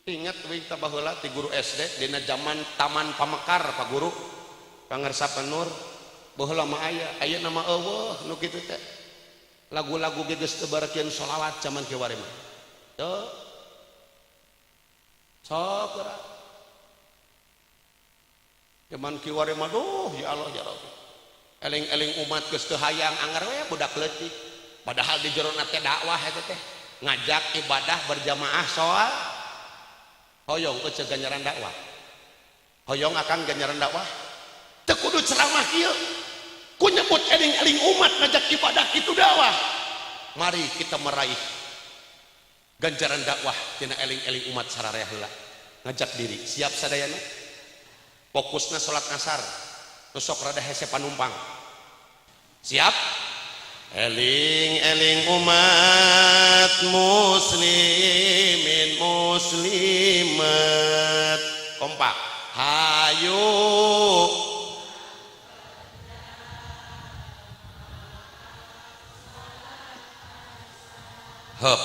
Ingat wing baheula ti guru SD dina zaman Taman Pamekar, Pak Guru Pangersa Nur, baheula mah aya, aya nama eueuh nu kitu teh. Lagu-lagu ge geus teu barakieun sholawat zaman kiwari mah. Teu. Sok geura. Zaman kiwari mah duh ya Allah ya Rabbi. Eling-eling umat geus teu hayang, anger we budak leutik. Padahal di jerona teh dakwah eta teh, ngajak ibadah berjamaah soal hoyong euceu ganjaran dakwah. Hoyong akan ganjaran dakwah. Teu kudu ceramah kieu. Ku nyebut eling-eling umat ngajak ibadah itu dakwah. Mari kita meraih ganjaran dakwah tina eling-eling umat sararea heula. Ngajak diri, siap sadayana? Fokusna salat asar. Nu sok rada hese panumpang. Siap? Eling-eling umat muslimin muslimat, kompak, hayu heup.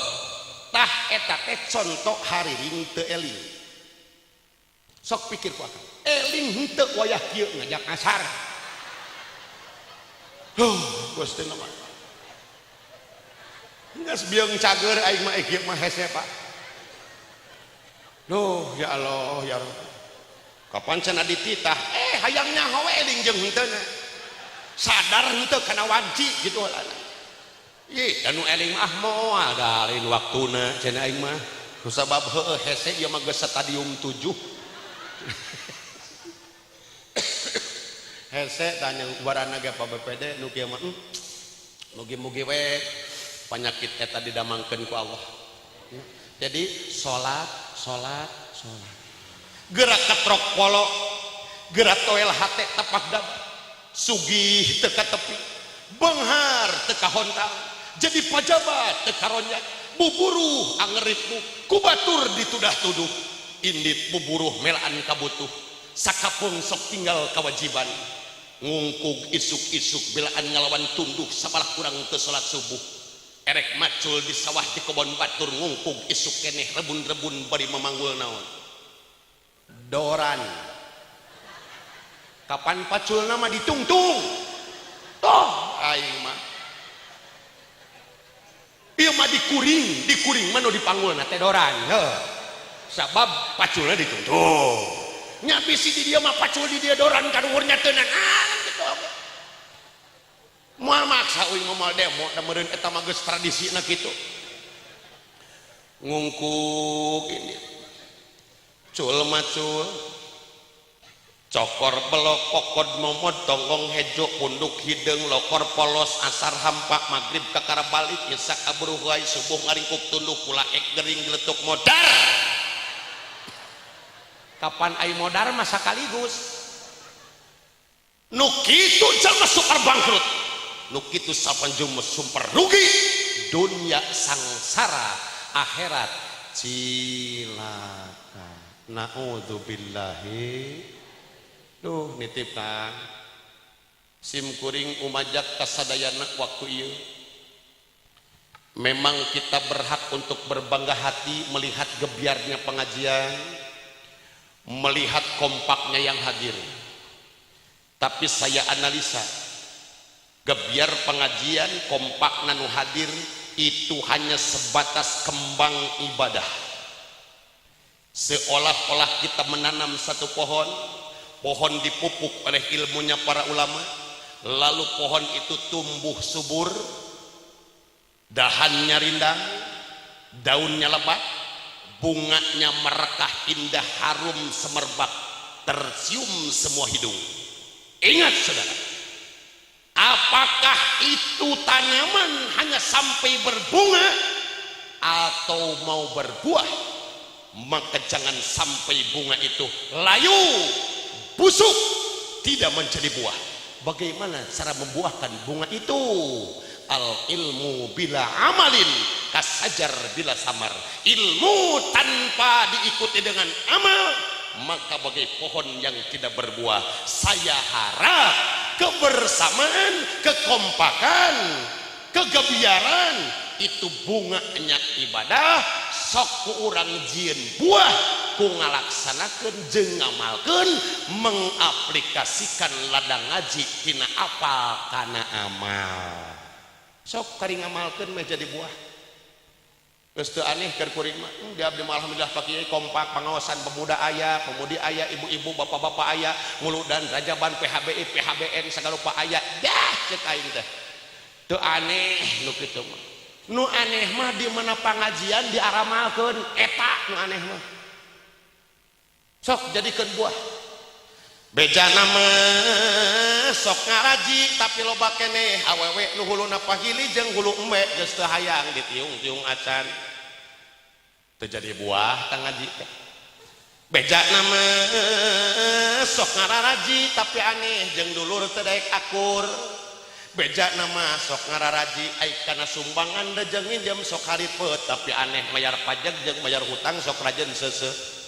Tah eta teh contoh hariring teu eling. Sok pikir ku akang, eling henteu wayah kieu ngajak asar? Huh, Gusti mah. Geus bieung cager aing mah, kieu mah hese, Pak. Duh, ya Allah, ya Rabb. Kapan cenah dititah, hayang nyaho we eling jeung henteuna. Sadar henteu kana wanci gitu lah. Ih, anu eling mah moal da lain waktuna cenah aing mah. Kusabab heueuh hese ieu mah geus stadium 7. Hese tanya warana ge Pak BPD nu kieu mah, mugi-mugi we penyakit eta didamangkeun ku Allah. Jadi salat, salat, salat. Gerak ketrok polo, gerak toel hate tapak daba, sugih teu ka tepi, beunghar teu kahontang, jadi pajabat teu karonjat, buburuh angeritmu, ku batur ditudah-tuduh, indit buburuh melaan kabutuh, sakapung sok tinggal kewajiban, ngungkug isuk-isuk belaan ngalawan tunduh sabalah kurang teu salat subuh. Erek macul di sawah di kebon batur ngungkug isuk keneh rebun-rebun bari memanggul naon doran. Kapan pacul nama ditungtung toh aing mah ieu mah dikuring, dikuring mah nu dipanggulna teh doran heuh, sabab paculna ditungtung nya. Bisi di dia mah pacul di dia doran kaluhurnya teu naon kitu oge. Moal maksa uing mah, moal demo da meureun eta mah geus tradisina kitu. Ngungkuk ini cul macul cokor belok kokod momod tonggong hejo punduk hideung lokor polos asar hampa maghrib kakara balik isak abruhuai subuh ngaringkuk tunduh kulaek gering geletuk modar. Kapan ai modar mah sakaligus? Nu kitu jalma super bangkrut, nu kitu sapanjung super rugi, dunia sangsara, akhirat cilaka. Naudzubillahi. Duh, nitip kang sim kuring umajak kasadayana waktu ieu. Memang kita berhak untuk berbangga hati melihat gebiarnya pengajian, melihat kompaknya yang hadir. Tapi saya analisa, gebiar pengajian, kompak nanu hadir itu hanya sebatas kembang ibadah. Seolah-olah kita menanam satu pohon, pohon dipupuk oleh ilmunya para ulama, lalu pohon itu tumbuh subur, dahannya rindang, daunnya lebat, bunganya merekah indah harum semerbak, tercium semua hidung. Ingat saudara, apakah itu tanaman hanya sampai berbunga atau mau berbuah? Maka jangan sampai bunga itu layu, busuk, tidak menjadi buah. Bagaimana cara membuahkan bunga itu? Al ilmu bila amalin kasajar bila samar. Ilmu tanpa diikuti dengan amal maka bagai pohon yang tidak berbuah. Saya harap kebersamaan, kekompakan, kegebiaran itu bunganya ibadah. Sok ku urang jieun buah ku ngalaksanakeun jeung ngamalkeun, mengaplikasikan ladang ngaji tina apal kana amal. Sok kari ngamalkeun mah jadi buah. Geus teu aneh keur kuring mah. Di abdi mah alhamdulillah, Pak Kiai, kompak, pengawasan pemuda aya, pemudi aya, ibu-ibu, bapak-bapak aya, muludan, rajaban, PHBI, PHBN segala rupa aya. Dah, cek aing teh. Teu aneh nu kitu mah. Nu aneh mah di mana pangajian diaramalkeun, eta nu aneh mah. Sok jadikeun buah. Bejana mah sok ngaraji tapi loba keneh awewe nu huluna pahili jeung hulu embe, geus teu hayang ditiung-tiung acan. Teu jadi buah tang ngaji teh. Bejana mah sok ngararaji tapi aneh jeung dulur teu daek akur. Bejana mah sok ngararaji ai kana sumbangan da jeung nginjem sok haripet, tapi aneh mayar pajak jeung mayar hutang sok rajin seuseuh.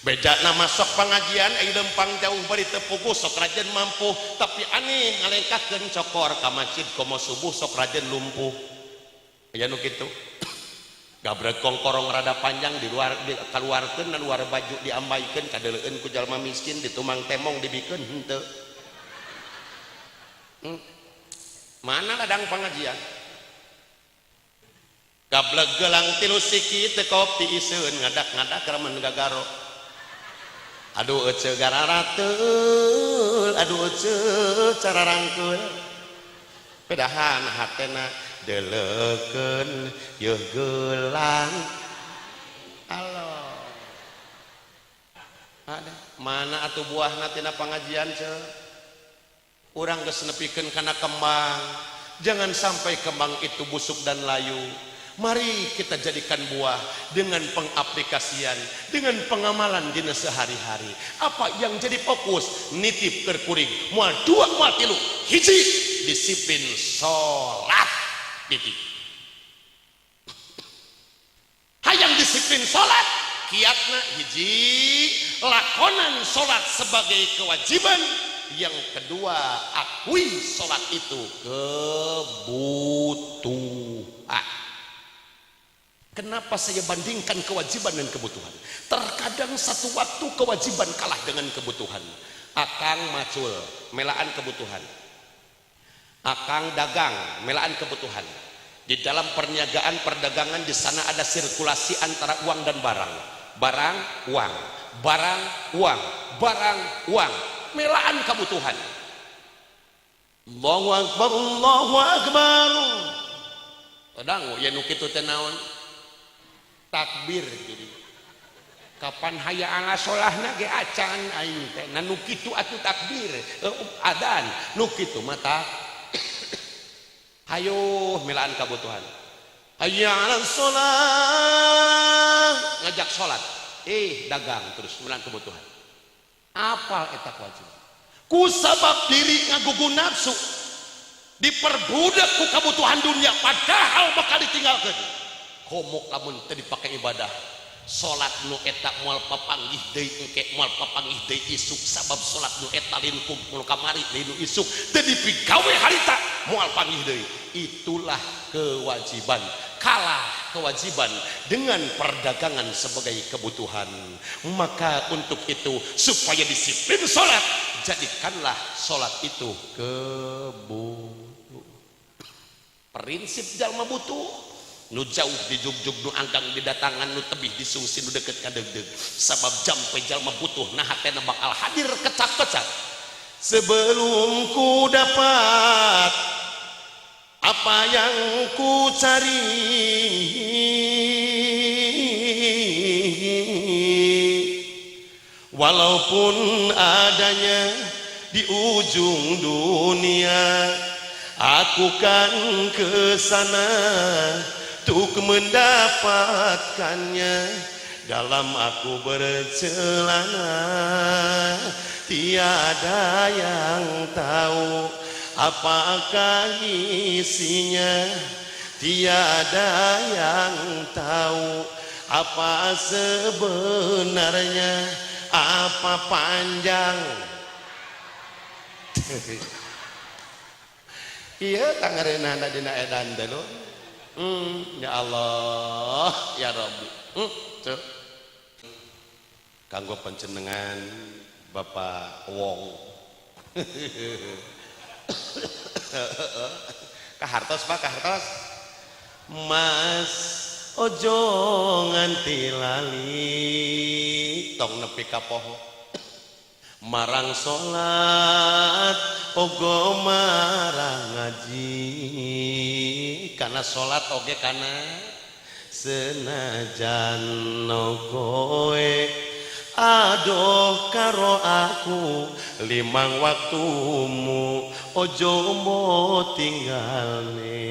Bejana mah sok pengajian ai lempang jauh bari teu puguh sok rajin mampu, tapi aneh ngalengkahkeun cokor ka masjid komo subuh sok rajin lumpuh. Aya nu kitu. Gabrek kongkorong rada panjang di luar dikaluarkeun na luar baju diambaikeun kadeleueun ku jalma miskin, ditumang temong dibikeun henteu. Mana ladang pengajian? Gableg gelang tilu siki teu kopi iseun, ngadak-ngadak remen gagaro. Aduh ece gararateul, aduh ece cara rangkeul. Pedahan hatena deleukeun yeuh gelang. Alo. Ada mana atuh buahna tina pengajian ce? Urang geus nepikeun kana kembang. Jangan sampai kembang itu busuk dan layu. Mari kita jadikan buah dengan pengaplikasian, dengan pengamalan dina sehari-hari. Apa yang jadi fokus? Nitip keur kuring. Moal dua, moal tilu. Hiji, disiplin salat. Titik. Hayang disiplin salat, kiatna hiji, lakonan salat sebagai kewajiban. Yang kedua, akui salat itu kebutuhan. Kenapa saya bandingkan kewajiban dan kebutuhan? Terkadang satu waktu kewajiban kalah dengan kebutuhan. Akang macul, melaan kebutuhan. Akang dagang, melaan kebutuhan. Di dalam perniagaan, perdagangan, di sana ada sirkulasi antara uang dan barang. Barang, uang, barang, uang, barang, uang. Melaan kebutuhan. Allahu Akbar, Allahu Akbar. Kadang ya nu kitu teh naon? Takbir. Jadi kapan hayya ala sholahna ge acan aing teh. Nah, nu kitu atuh takbir, adan nu kitu mah hayo melaan kebutuhan. Hayya ala sholah, ngajak sholat, dagang terus melaan kebutuhan. Apal eta kewajiban, ku sabab diri ngagugu nafsu, diperbudak ku kebutuhan dunia, padahal bakal ditinggalkan. Komo lamun teu dipake ibadah, salat nu eta moal papanggih deui engke, moal papanggih deui isuk, sabab salat nu eta lain kumpul kamari, lain nu isuk, teu dipigawe harita moal panggih deui. Itulah kewajiban kalah kewajiban dengan perdagangan sebagai kebutuhan. Maka untuk itu, supaya disiplin salat, jadikanlah salat itu kebutuhan. Prinsip jalma butuh, nu jauh dijugjug, nu anggang didatangan, nu tebih disungsi, nu deket kadegdeg. Sabab jampe jalma butuh, nah hatena bakal hadir kecap-kecap. Sebelum ku dapat apa yang ku cari, walaupun adanya di ujung dunia, aku kan ke sana untuk mendapatkannya. Dalam aku bercelana, tiada yang tahu apakah isinya, tiada yang tahu apa sebenarnya, apa panjang. Iya, tangareunana dina edan teh. Ya Allah ya Rabbi. Cek kanggo panjenengan Bapak Wong. Kahartos Pak, kahartos. Mas ojo nganti lali, tong nepi ka poho marang salat ogo marang ngaji, karena salat oge kana senajan kowe adoh karo aku limang waktumu ojo mo tinggalne.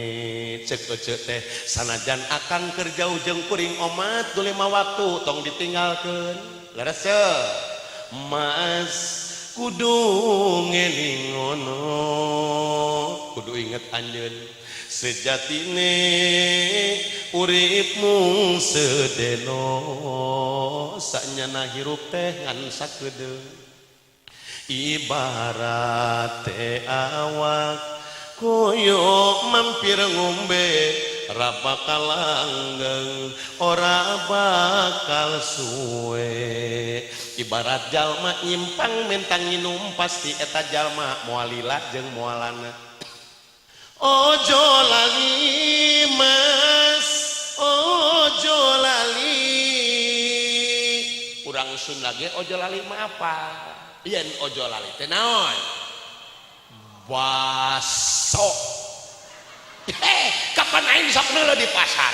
Cek ece teh sanajan akang keur jauh jeung kuring omat du lima waktu tong ditinggalkeun. Leres Mas, kudu ngelingono, kudu inget anjeun sejatine urip mung sedelo, sanyana hirup teh ngan sakedeung, ibarat teh awak koyo mampir ngombe, ra bakal langgeng ora bakal suwe. Ibarat jalma nyimpang mentang nginum, pasti eta jalma moal lila jeung moalana. Ojo lali Mas, ojo lali. Urang Sunda ge ojo lali mah apa? Yen ojo lali teh naon? Baso. Kapan aing sok neuleuh di pasar?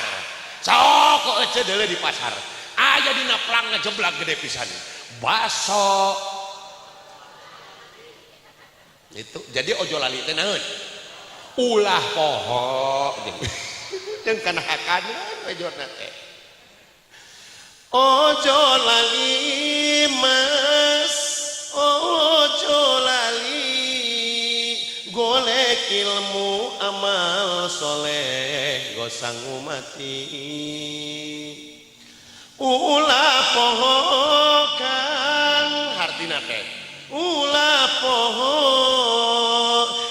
Sok ece deuleuh di pasar. Aya dina plang ngejeblak gede pisan. Baso. Itu jadi ojo lali teh naon? Ulah poho jeung kana hakaneun wejona teh. Ojo lali Mas, ojo lali golek ilmu amal soleh gosang mati. Ulah poho kang hartina teh, ulah poho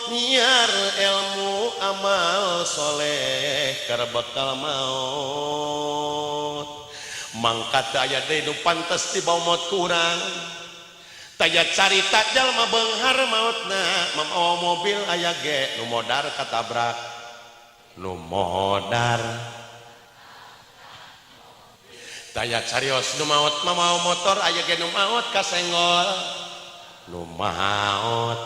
nyiar ilmu amal soleh keur bekal maut. Mangkat aya deui nu pantes dibawa maut kurang. Taya carita jalma beunghar mautna mamawa mobil, aya ge nu modar katabrak, nu modar. Taya carios nu maut mamawa motor, aya ge nu maut kasenggol, nu maut.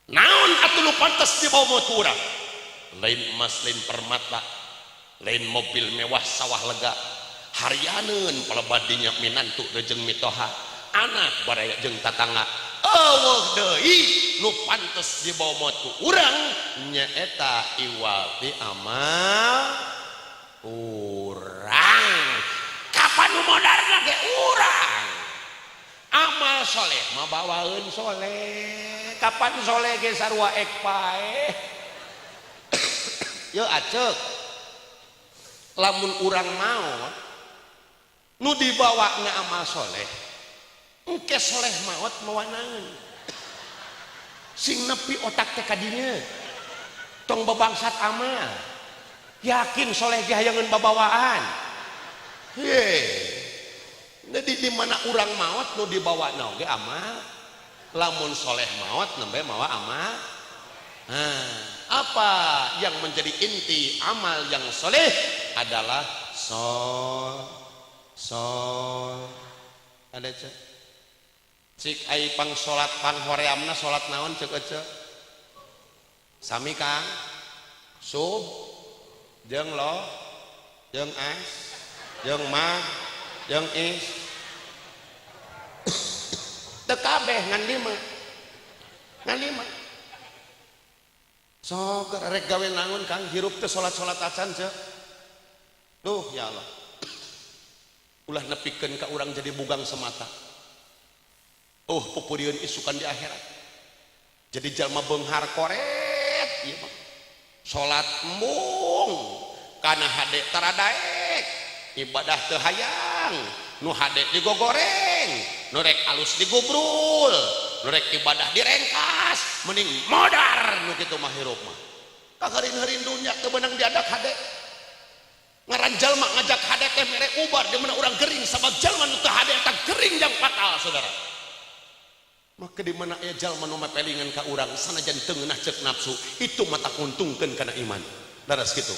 Naon atuh nu pantes dibawa maut ku urang? Lain emas, lain permata, lain mobil mewah, sawah lega, harianeun palebah dinya minantu jeung mitoha, anak baraya jeung tatangga. Eueuh deui nu pantes dibawa maut ku urang, nyaeta iwal ti amal urang. Kapan nu modarna ge urang. Amal soleh mah bawaeun soleh. Kapan soleh ge sarua ek paeh. Yeuh aceuk, lamun urang maot nu dibawa na amal soleh, engke soleh maot mawa naon? Sing nepi otak teh kadinya, tong babangsat amal. Yakin soleh ge hayangeun babawaan. Ye, jadi di mana urang maot nu dibawa na oge amal. Lamun soleh maot nembe mawa amal. Nah, apa yang menjadi inti amal yang soleh adalah sol sol ada cek cik ai pang salat pang horeamna salat naon cek ece? Sami Kang, sub jeung lo jeung as jeung ma jeung is. Teu kabeh, ngan lima, ngan lima. Sok rek gawe naon Kang, hirup teh salat-salat acan cek. Duh ya Allah, ulah nepikeun ka urang jadi bugang semata. Oh, pupurieun isukan di akhirat jadi jalma beunghar koret ieu mah. Salat embung kana hade taradaek, ibadah teu hayang, nu hade digogoreng, nu rek alus digubrul, nu rek ibadah direngkas. Mending modar nu kitu mah hirup mah. Kaharin-harin dunya teu beunang diadak hade. Ngaran jalma ngajak hade teh mere ubar di mana urang gering sabab jalma nu teu hade eta gering yang fatal saudara. Maka di mana aya jalma nu mapelingan ka urang sanajan teu ngeunah ceuk nafsu, itu mata nguntungkeun kana iman. Daras kitu.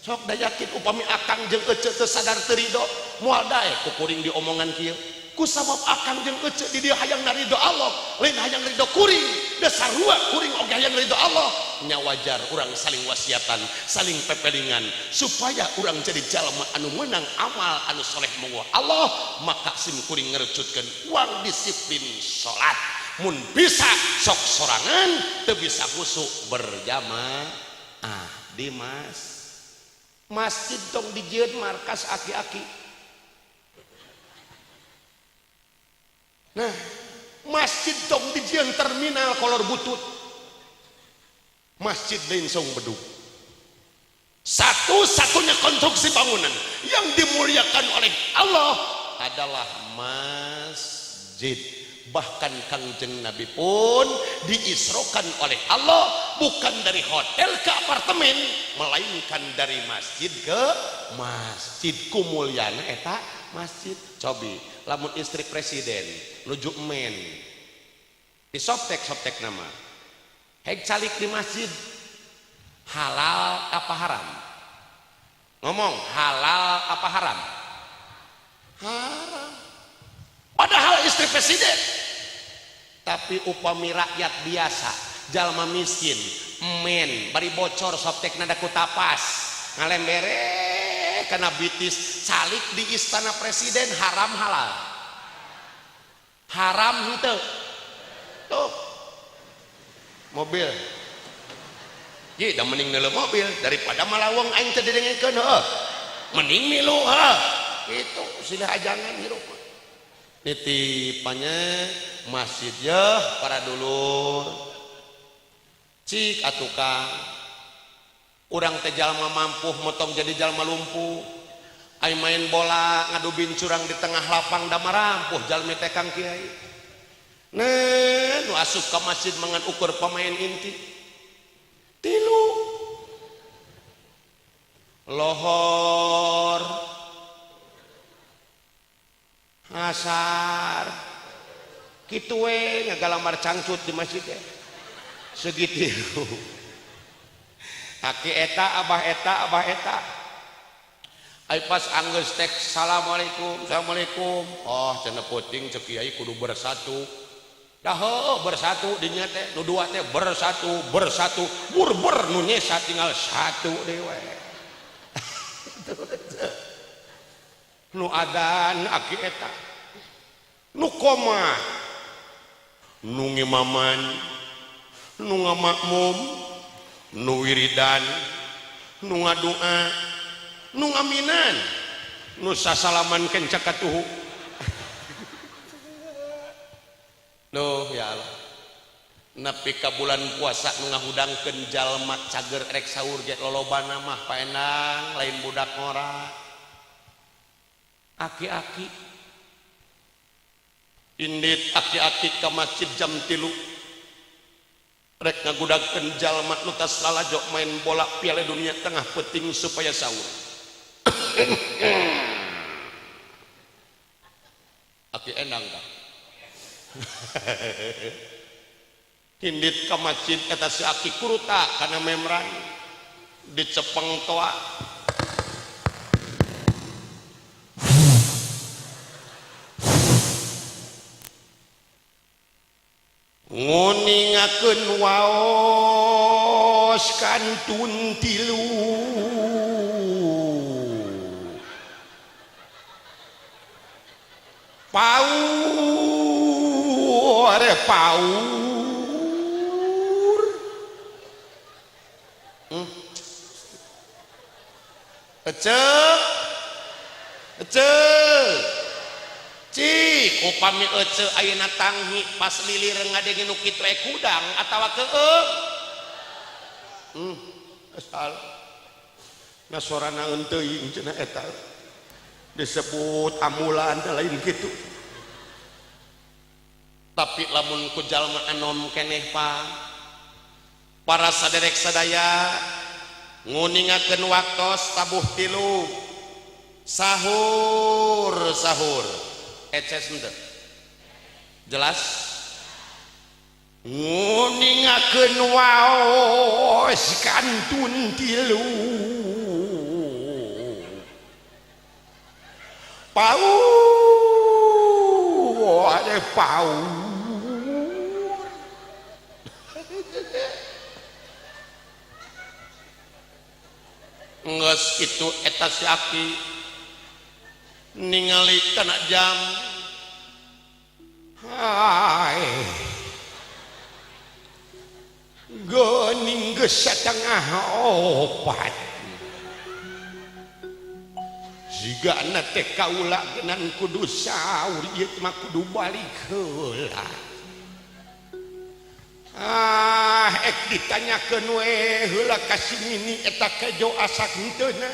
Sok da yakin upami akang jeung ece teu sadar teu ridho, moal daek ku kuring diomongan kieu. Ku sabab akang jeung ece di dieu hayang naridho Allah, lain hayang ridho kuring, da sarua kuring oge hayang ridho Allah. Nya wajar urang saling wasiatan, saling pepelingan supaya urang jadi jalma anu meunang amal anu soleh monggo Allah, maka sim kuring ngerecutkeun uang disiplin salat. Mun bisa sok sorangan, teu bisa khusuk berjamaah di masjid tong dijieun markas aki-aki. Nah, masjid tong dijieun terminal kolor butut. Masjid lain saung bedug. Satu-satunya konstruksi bangunan yang dimuliakan oleh Allah adalah masjid. Bahkan Kangjeng Nabi pun diisrokan oleh Allah bukan dari hotel ke apartemen, melainkan dari masjid ke masjid. Kumulyana eta masjid. Cobi lamun istri presiden nuju men di soptek nama hek calik di masjid, halal apa haram? Ngomong halal apa haram? Haram. Padahal istri presiden. Tapi upami rakyat biasa, jalma miskin, men bari bocor soptek nada ku tapas, ngalembere kana bitis, calik di istana presiden, haram halal? Haram henteu. Tuh. Mobil. Ye, da mending neuleuh mobil daripada malaweng aing teu didengekeun heuh. Mending milu heuh. Itu silih ajangan hirup. Nitipannya masjid yeuh para dulur. Cik atuh Kang. Urang teh jalma mampuh motong jadi jalma lumpuh. Ai main bola ngadu bincurang di tengah lapang da marampuh jalmi teh Kang Kiai. Nah, nu asup ka masjid mangan ukur pemain inti. Tilu. Lohor. Asar. Kitu we ngagalamar cangcut di masjid teh. Segitu. Aki eta abah eta abah eta. Ai pas anggeus tek assalamualaikum, assalamualaikum. Oh, cenah puting ceuk kiai kudu bersatu. Dah heueuh bersatu dinya teh, nu dua teh bersatu, bersatu, burber nu nyesa tinggal satu deui we. Nu adan aki eta. Nu koma. Nu ngimaman, nu ngamakmum, nu wiridan, nu ngadua, nu ngaminan, nu sasalaman kencak katuhu. Duh ya Allah. Nepi ka bulan puasa nu ngahudangkeun jalma cager rek sahur ge lolobana mah paendang lain budak ngora. Aki-aki indit aki-aki ka masjid jam 3 rek ngagudagkeun jalma nu tas lalajo main bola Piala Dunia tengah peuting supaya sahur. Aki endang tah. Indit ka masjid eta si aki kuruta kana membran dicepeng toa. Nguningakeun waos kantun tilu. Paur paur. Ece ece cik upami ece ayeuna tanghi pas lilir ngadenge nu kitu kudang atawa keung. Asal na sorana teuing cenah eta disebut amulan lain gitu. Tapi lamun ku jalma anom keneh pa Para saderek sadaya nguningakeun waktos tabuh tilu sahur sahur eces henteu jelas nguningakeun waos kantun tilu paur ada paur geus kitu eta si aki ningali kana jam hai geuning geus satengah opat jigana teh kaula geunan kudu saur ieu mah kudu balik heula ah ek ditanyakeun we heula ka si Nini eta kejo asak henteu na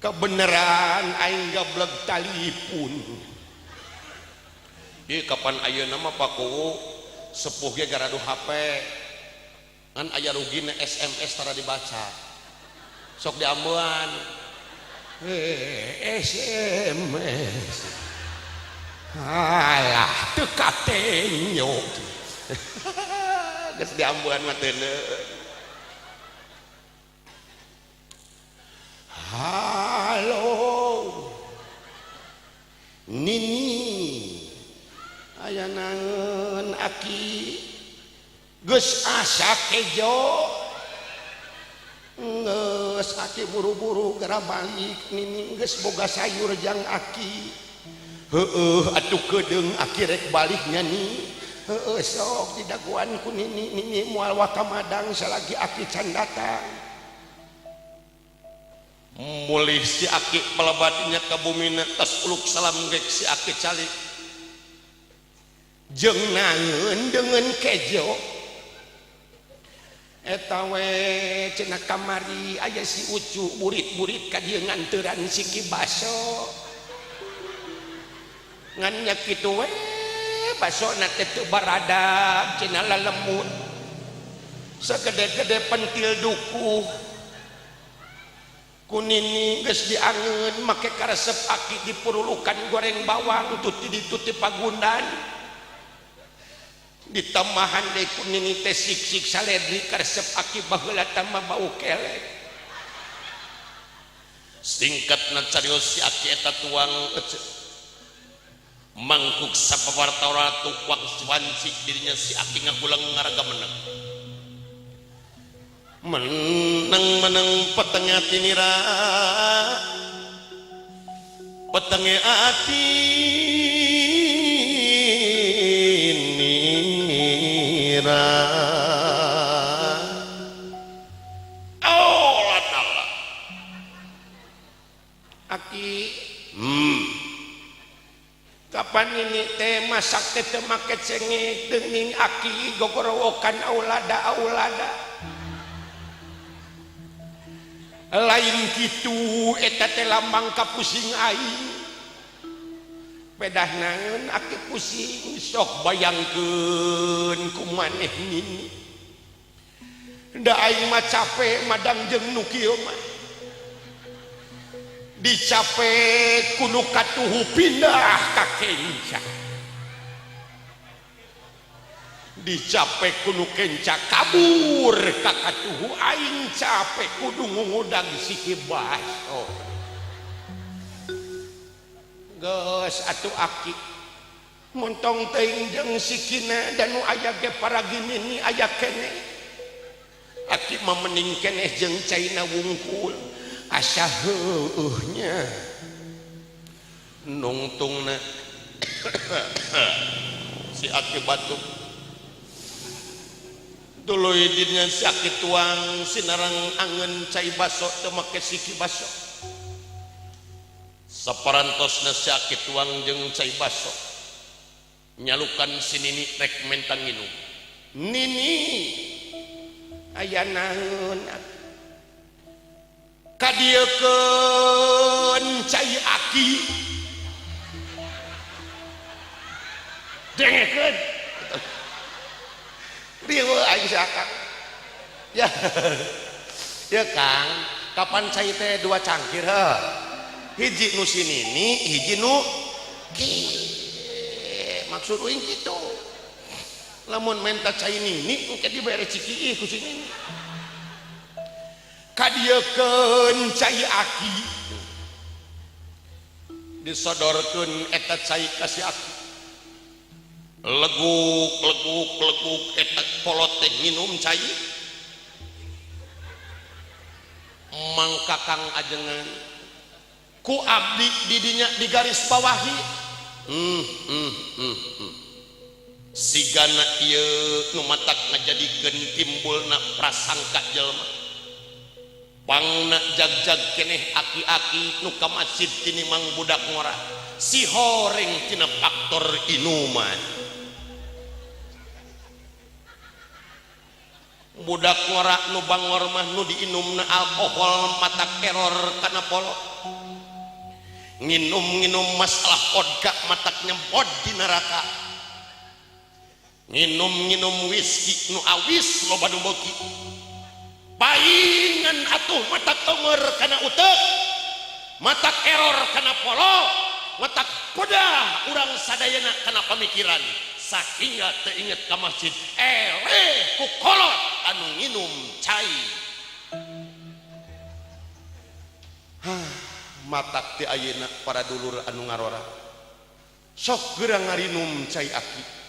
kebenaran aing gablek talipun ieu kapan ayeuna mah Pak Kuwu sepuh ge garadu HP ngan aya rugina SMS tara dibaca sok diambuan SMS alah teu katenyo geus diambuan mah teu. Halo Nini aya naon aki geus asa kejo geus aki buru-buru geura balik Nini geus boga sayur jang aki heueuh atuh kedeung aki rek balik nya ni heueuh sok didaguan ku Nini Nini moal waka madang salagi aki can datang mulih si aki pelebatinya ka bumina tas uluk salam gek si aki calik jeung naeun deungeun kejo eta we cenah kamari aya si Ucu burit-burit ka dieu nganteran si Ki Baso ngan nya kitu we basona teh teu baradag cenah lalemun sagede-gede pentil dukuh ku Nini geus diangeun make karesep aki dipurulukan goreng bawang tuti dituti pagundan ditambahan deui ku Nini teh sik-sik saledri karesep aki baheula tambah bau kelek singkatna carios si aki eta tuang mangkuk sapawarta tukwang wanci dirinya si aki ngagulang ngaraga menang menang-menang peteng ati nira peteng ati nira oh Allah aki kapan ini teh masak teh teu make cengek deunging aki gogorowokan aulada aulada lain kitu eta teh lambang kapusing aing pedah naon aki pusing sok bayangkeun ku maneh Nini da aing mah capek madang jeung nu kieu mah dicape kudu katuhu pindah ka kenca dicape kudu kenca kabur ka katuhu aing cape kudu ngungudang si Ki Baso geus atuh aki montong teuing jeung sikina dan nu aya ge paragi Nini aya keneh aki mah mending keneh jeung caina wungkul asa heueuhnya nungtungna si aki batuk tuluy dirinya si aki tuang sinarang angeun cai baso teu make siki baso saparantosna si aki tuang jeung cai baso nyalukan si Nini rek menta nginum Nini aya naon kadieukeun cai aki dengekeun. Riweuh aing si Akang. Ya. Ya Kang, kapan cai teh 2 cangkir heuh. Hiji nu si Nini, hiji nu ki. Maksud uing kitu. Lamun menta cai Nini engke dibere ciki ku si Nini. Kadieukeun cai aki. Disodorkeun eta cai ka si aki. Leguk leguk leguk eta kolot teh nginum cai. Mangkakang ajengan ku abdi didinya di garis bawahi. Sigana ieu nu matak ngajadikeun timbulna prasangka jelema. Pangna jag-jag keneh aki-aki nu ka masjid tinimang budak ngora. Si horeng tina faktor inuman. Budak ngora nu bangor mah nu diinumna alkohol matak error kana polo. Nginum-nginum masalah vodka matak nyempot di neraka. Nginum-nginum whisky nu awis loba nu beuki. Paingan atuh matak teungeur kana uteuk, matak error kana polo, matak pedah urang sadayana kana pamikiran sahingga teu inget ka masjid eleh ku kolot anu nginum cai. Matak ti ayeuna para dulur anu ngarora sok geura ngarinum cai aki.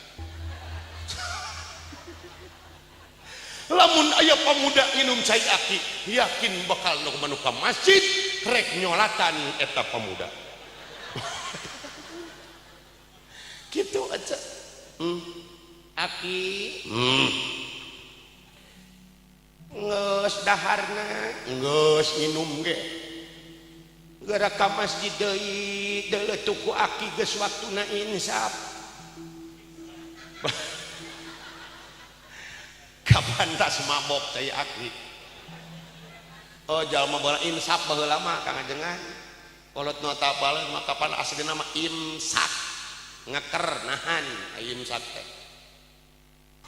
Lamun aya pamuda nginum cai aki yakin bakal nu manu ka masjid rek nyolatan eta pamuda. Kitu aja. Aki geus daharna geus nginum ge geura ka masjid deui deuleu tuku aki geus waktuna insaf. Kapan tas mabok cai aki? Oh jalma bola insaf baheula mah Kang Ajengan. Kolot nu tapal mah kapan aslina mah imsak. Ngeker nahan imsak teh.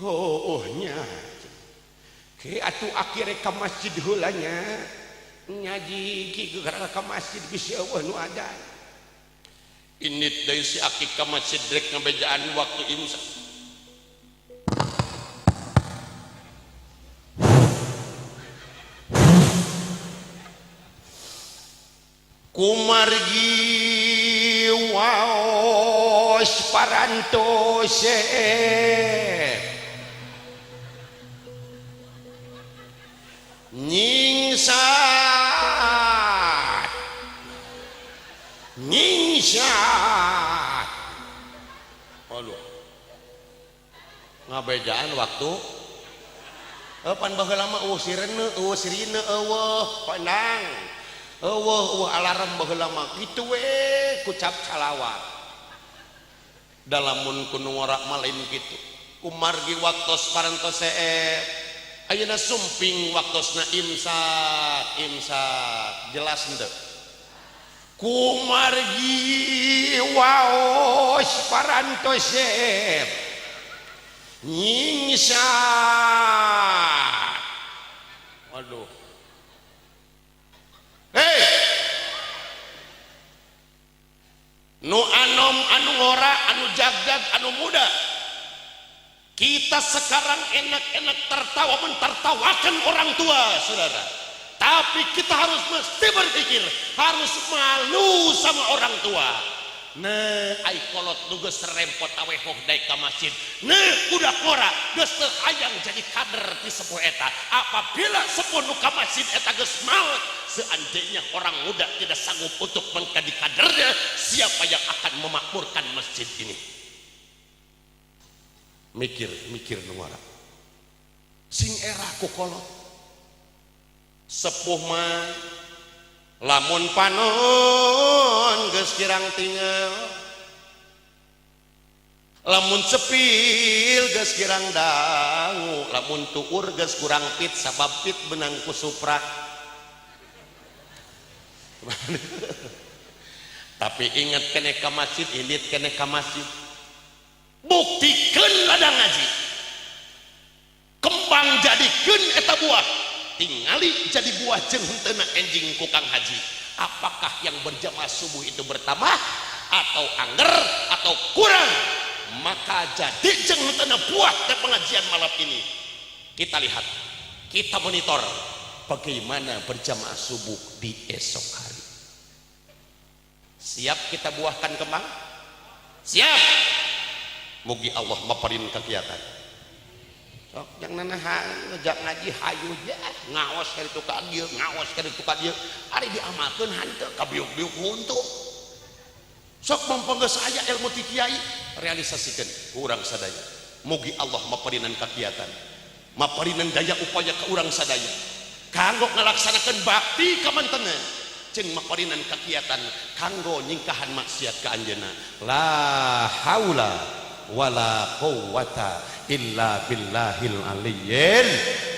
Oh nya. Ke atuh aki rek ka masjid heula nya. Ngaji ki geura ka masjid bisi eueuh nu adan. Indit deui si aki ka masjid rek ngabejaan waktu imsak. Kumargi waos parantose nyingsat nyingsat. Aduh, ngabejaan waktu pan baheula mah eueuh sirene eueuh sirine eueuh pandang eueuh eueuh alarm baheula mah kitu we kucap salawat. Dalamun ku nu ngora mah lain kitu. Kumargi waktos parantos seep ayeuna sumping waktosna imsak imsak jelas henteu. Kumargi waos parantos seep nyingsat. Waduh. Hei, nu anom anu ngora anu jagjag anu muda, kita sekarang enak-enak tertawa mentertawakan orang tua saudara, tapi kita harus mesti berpikir harus malu sama orang tua. Nah, ai kolot nu geus rempot awe hoh daek ka masjid. Nah, budak ngora geus teu hayang jadi kader ti sepuh eta. Apabila sepuh nu ka masjid eta geus maot, seandainya orang muda tidak sanggup untuk menjadi kadernya, siapa yang akan memakmurkan masjid ini? Mikir, mikir nu ngora. Sing era ku kolot. Sepuh mah lamun panon geus kirang tinggal, lamun cepil geus kirang dangu, lamun tuur geus kurang pit sabab pit benang ku supra. Tapi ingat keneh ka masjid, indit keneh ka masjid, buktikeun ladang ngaji. Pangjadikeun eta buah, tingali jadi buah jeung henteuna enjing ku Kang Haji. Apakah yang berjamaah subuh itu bertambah atau angger atau kurang? Maka jadi jeung henteuna buah dan pengajian malam ini, kita lihat, kita monitor bagaimana berjamaah subuh di esok hari. Siap kita buahkan kembang? Siap. Mugi Allah maparin kegiatan. Sok yang nana ngejak ngaji hayu ya, ngaos ka ditu ka dieu, ngaos ka ditu ka dieu, ari diamalkeun henteu, kabiuk-biuk huntu. Sok mumpung geus aya ilmu ti kiai, realisasikeun ku urang sadaya. Mugi Allah maparinan kegiatan, maparinan daya upaya ke urang sadaya kanggo ngalaksanakeun bakti ka mantena, jeung maparinan kegiatan kanggo nyingkahan maksiat ka anjeunna. La haula wala quwwata illa billahil aliyyil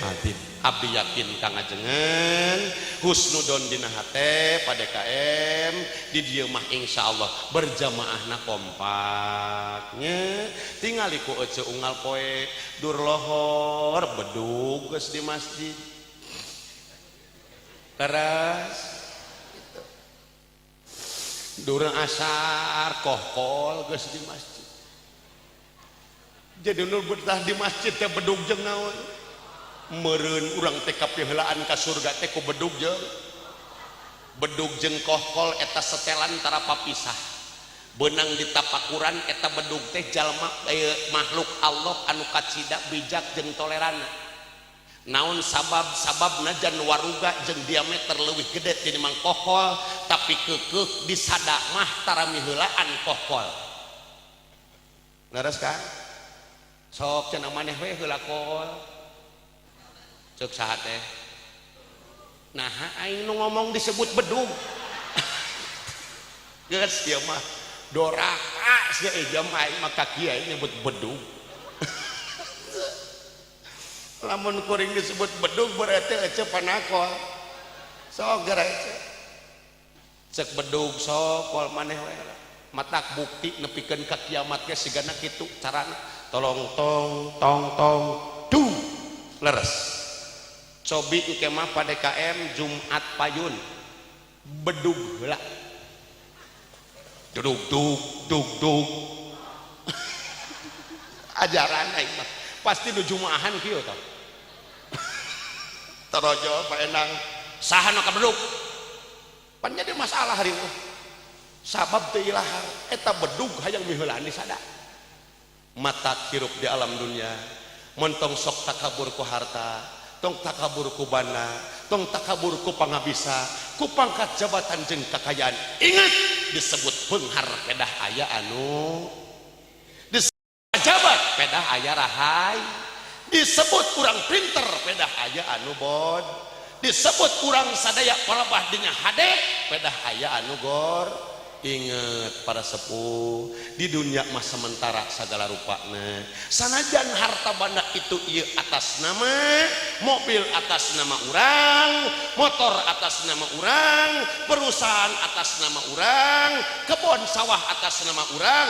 azim. Abdi yakin kang ajengan husnudon dina hate pada KM di dieu mah insyaallah berjamaahna kompaknya. Tingali ku ece unggal poe dur lohor bedug geus di masjid keras gitu. Dur asar kohkol geus di masjid. Jadi nu betah di masjid teh bedug jeung naon? Meureun urang teh kapiheulaan ka surga teh ku bedug jeung bedug jeung kohkol. Eta setelan tara papisah, beunang ditapakuran. Eta bedug teh jalma, makhluk Allah anu kacida bijak jeung tolerana. Naon sabab? Sabab najan waruga jeung diameter leuwih gede tinimbang kohkol, tapi keukeuh disada mah tara miheulaan kohkol. Leres kan? Sok cenah maneh we heula kol. Cek saha teh? Nah, aing nu ngomong disebut bedug. Geus ieu mah doraka sia, jam aing mah ka kiai nyebut bedug. Lamun kuring disebut bedug berarti ece panakol. Sok geura ece. Cek bedug sok kol maneh we. Matak bukti nepikeun ka kiamat ge sigana kitu carana. Tolong tong tong tong du leres. Cobi engke mah pada KM Jumat payun bedug heula. Duduk duk duk duk. Ajaran aing mah pasti nu jumaahan kieu tah. Torojo Pak Endang saha nu kabedug? Pan jadi masalah hari mah. Sabab teu ilahar eta bedug hayang miheulaan disada. Mata hirup di alam dunia montong sok takabur ku harta, tong takabur ku banda, tong takabur ku pangabisa, ku pangkat jabatan jeung kakayaan. Ingat, disebut beunghar pedah aya anu disebut jabat pedah aya rahay, disebut kurang pinter pedah aya anu bod, disebut kurang sadaya palebah dinya hade pedah aya anu gor. Ingat para sepuh, di dunia mah sementara segala rupana. Sanajan harta banda itu ieu atas nama, mobil atas nama urang, motor atas nama urang, perusahaan atas nama urang, kebun sawah atas nama urang,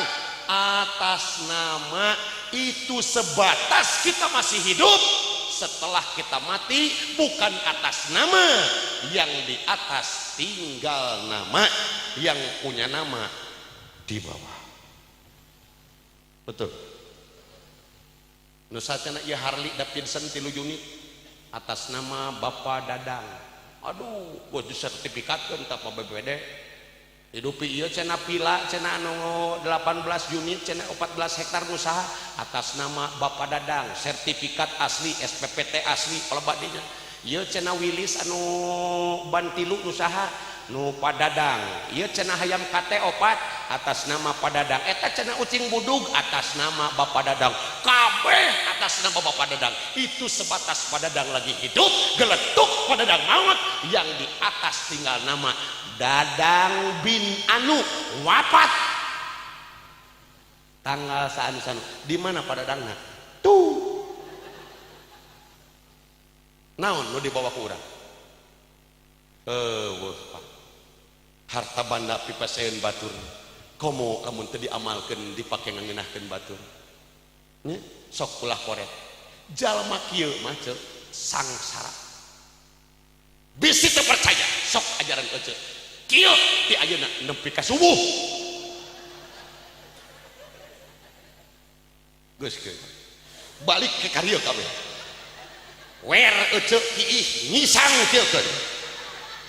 atas nama itu sebatas kita masih hidup. Setelah kita mati bukan atas nama, yang di atas tinggal nama, yang punya nama di bawah. Betul. Nu satena ieu Harley Davidson 3 unit atas nama Bapak Dadang. Aduh, geus disertifikatkeun ka BPD. Hidupi ieu cenah pila cenah anu 18 unit cenah 14 hektar usaha atas nama Bapak Dadang, sertifikat asli, SPPT asli palebah dinya. Ieu cenah Willys anu ban 3 usaha nu Padadang. Ieu cenah hayam kate 4 atas nama Padadang. Eta cenah ucing budug atas nama Bapak Dadang. Kabeh atas nama Bapak Dadang. Itu sebatas Padadang lagi hidup, geletuk Padadang maut, yang di atas tinggal nama. Dadang bin Anu wafat tanggal saanu sanu. Di mana Padadangna? Tuh. Naon nu dibawa ku urang? Eueuh, Pak. Harta banda pipaseun batur. Komo lamun teu diamalkeun dipake ngangeunahkeun batur. Nya, sok ulah koret. Jalma kieu mah ceuk sangsara. Bisi teu percaya sok ajaran ece. Kieu ti ayeuna nepi ka subuh. Geus kieu. Balik ke karieu kabeh. Wer ece kiih ngisang kieu keun.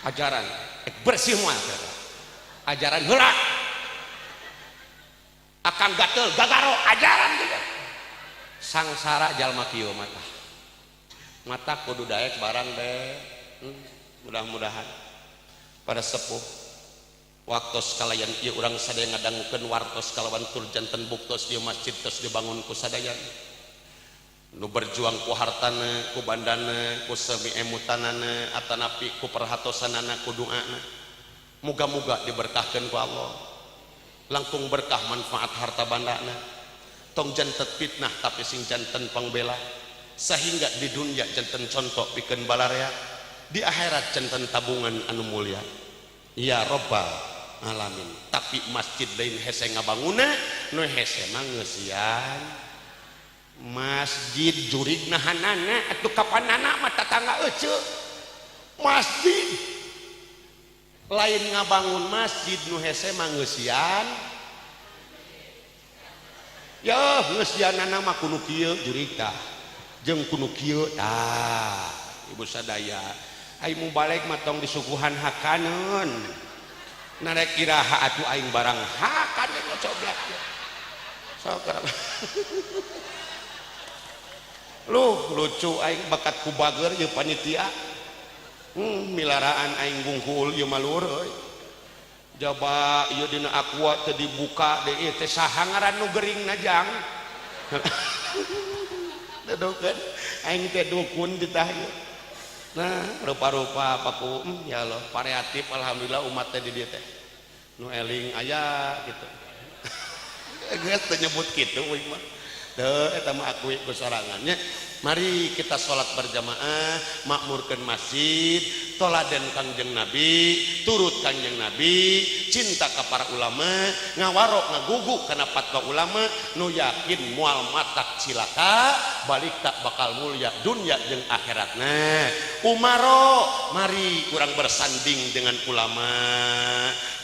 Ajaran bersih moal ajaran heula. Akang gatel gagaro ajaran juga. Sangsara jalma kieu mah tah. Mata kudu daek barang deh. Mudah-mudahan pada sepuh waktos kalayan ieu urang sadaya ngadangukeun wartos kalawan tur janten buktos ieu masjid tos dibangun ku sadayana. Nu berjuang ku hartana, ku bandana, ku semi emutanana, atanapi ku perhatosanana, ku doana. Muga-muga diberkahkeun ku Allah. Langkung berkah manfaat harta bandana. Tong janten fitnah tapi sing janten pangbela. Sehingga di dunia janten contoh pikeun balarea, di akhirat janten tabungan anu mulia. Ya Rabbal alamin. Tapi masjid lain hese ngabanguna, nu hese mah ngeusian. Masjid jurig nahanana atuh kapanana mah tatangga ece. Masjid lain ngabangun masjid nu hese mah ngeusian. Ya ngeusianana mah kudu kieu jurig tah. Jeung kudu kieu tah. Ibu sadaya, ai mubalek mah tong disuguhan hakaneun. Narek iraha atuh aing barang hakaneun coblak. Sok luh lucu aing bakat ku bager ieu panitia. Milaraan aing gungkul ieu mah luhur euy. Jaba ieu dina aqua teu dibuka deui teh saha ngaran nu geuringna jang. Dudukkeun aing teh dukun ditah ieu. Nah, rupa-rupa paku ya Allah variatif alhamdulillah umat teh di dieu teh. Nu eling aya kitu. Geus teu nyebut kitu euy mah. Teu eta mah akui ku sorangannya. Mari kita salat berjamaah, makmurkeun masjid, toladan Kangjeng Nabi, turut Kangjeng Nabi, cinta ka para ulama, ngawarok ngagugu kana fatwa ulama, nu yakin moal matak cilaka, balik tak bakal mulia dunia jeung akhiratna. Umaro, mari kurang bersanding dengan ulama.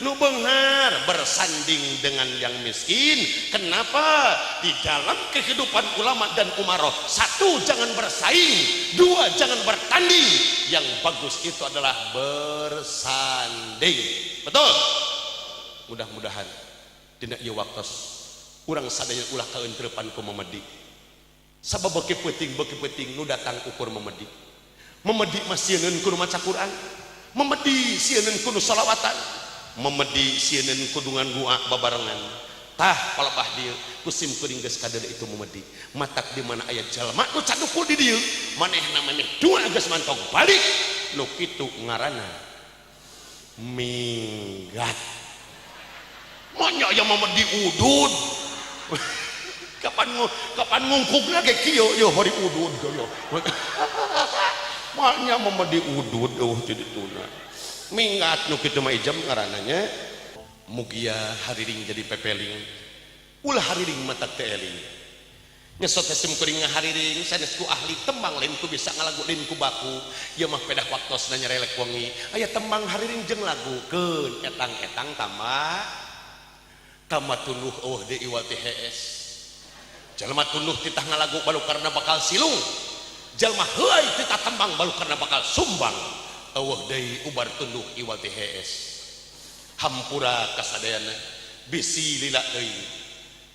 Nu beunghar bersanding dengan yang miskin. Kenapa? Di dalam kehidupan ulama dan umaro, satu jangan bersaing, dua jangan bertanding. Yang bagus itu adalah bersanding. Betul? Mudah-mudahan dina ieu waktos urang sadaya ulah kaeuntreupan ku memedi. Sabab beuki peuting nu datang ukur memedi. Memedi mah sieun kudu maca Quran, memedi sieun kudu sholawatan, memedi sieun kudungan gua babarengan. Tah palebah dieu ku sim kuring geus kadeuleu itu memedi. Matak di mana aya jalma nu cadukul di dieu, manehna maneh dua geus mantog balik nu kitu ngaranna minggat. Manya aya memedi udud. Kapan ngungkugna ge kieu ieu hari udud kieu. Manya memedi udud eueuh ti dituna. Minggat nu kitu mah ijam ngaranna nya. Mugia hariring jadi pepeling, ulah hariring mata teu eling. Nyesot sim kuring ngahariring sanes ku ahli tembang lain ku bisa ngalagu lain ku baku. Ieu mah pedah waktosna nyerelek wengi. Aya tembang hariring jeung lagu keun etang-etang tambah tambah tunduh eueuh deui iwal ti hees. Jalma tunduh titah ngalagu balu karena bakal silung. Jalma heuay titah tembang balu karena bakal sumbang. Eueuh deui ubar tunduh iwal ti hees. Hampura kasadayana bisi lila deui.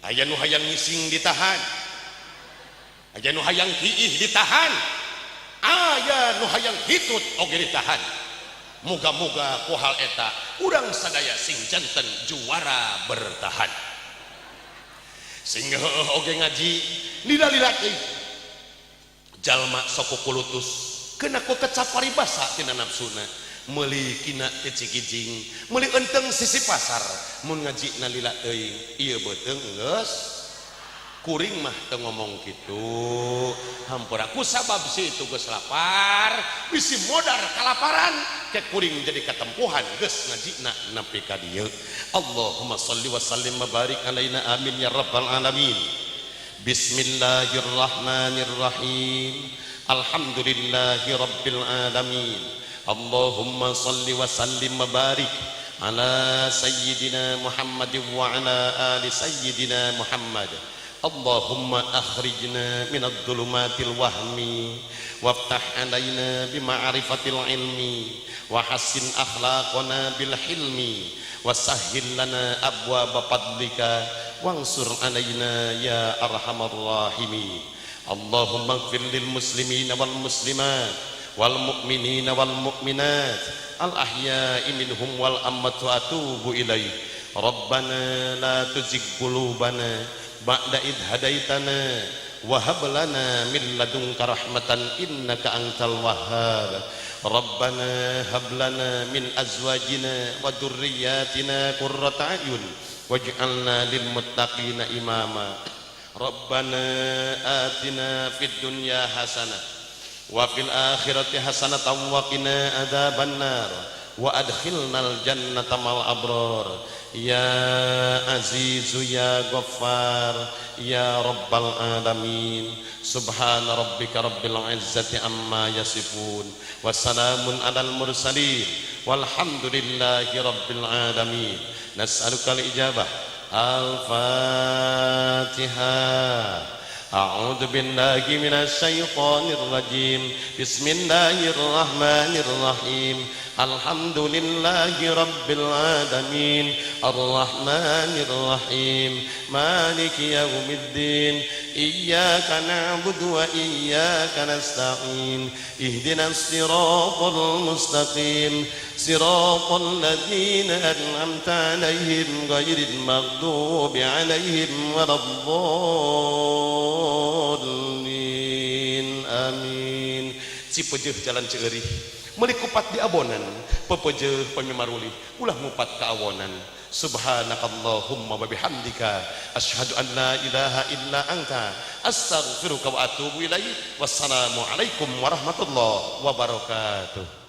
Aya nu hayang ngising ditahan, aya nu hayang kiih ditahan, aya nu hayang hitut oge ditahan. Muga-muga ku hal eta urang sadaya sing janten juara bertahan. Sing heueuh oge ngaji lila-lila deui. Jalma sok kukulutus kena ku kecap paribasa tina nafsuna. Meuli kina teu cikijing, meuli enteng sisi pasar, mun ngaji na lila teuing, ieu beuteung geus kuring mah teu ngomong kitu. Hampura ku sabab si itu geus lapar, bisi modar kalaparan, ke kuring jadi katempuhan geus ngajina nepi ka dieu. Allahumma sholli wa sallim wa barik alaina amin ya rabbal alamin. Bismillahirrahmanirrahim. Alhamdulillahi rabbil alamin. Allahumma salli wa sallim wa barik ala sayyidina Muhammad wa ala ali sayyidina Muhammad. Allahumma akhrijna minadh dhulumatil wahmi waftah alaina bima'rifatil ilmi wa hassin akhlaqana bil hilmi wa sahhil lana abwaaba fadlika wansur alaina ya arhamar rahimin. Allahumma ighfir lil muslimina wal muslimat wal mu'minina wal mu'minat al ahya'i minhum wal amwat wa atubu ilaih. Rabbana la tuzigh qulubana ba'da idh hadaitana wa hab lana min ladunka rahmatan innaka antal wahhab. Rabbana hab lana min azwajina wa dhurriyyatina qurrata a'yun waj'alna lil muttaqina imama. Rabbana atina fid dunya hasanah wa fil akhirati hasanatan wa qina adzaban nar wa adkhilnal jannata ma'al abrar. Ya azizu ya ghaffar ya rabbal alamin. Subhana rabbika rabbil izzati amma yasifun wa salamun alal mursalin walhamdulillahi rabbil alamin. Nas'aluka al-ijabah. Al-Fatihah. A'udzu billahi minasy syaithanir rajim. Bismillahirrahmanirrahim. Alhamdulillahi rabbil alamin. Arrahmanir rahim. Maliki yaumiddin. Iyyaka na'budu wa iyyaka nasta'in. Ihdinas siratal mustaqim. Siratal ladzina an'amta 'alaihim ghairil maghdubi 'alaihim waladdallin. Amin. Cipeujeuh jalan Ceurih meuli kupat di abonan, pepeujeuh pamimaruli ulah ngupat ka awonan. Subhanakallahumma wa bihamdika asyhadu an la ilaha illa anta astaghfiruka wa atubu ilaik. Wassalamu alaikum warahmatullahi wabarakatuh.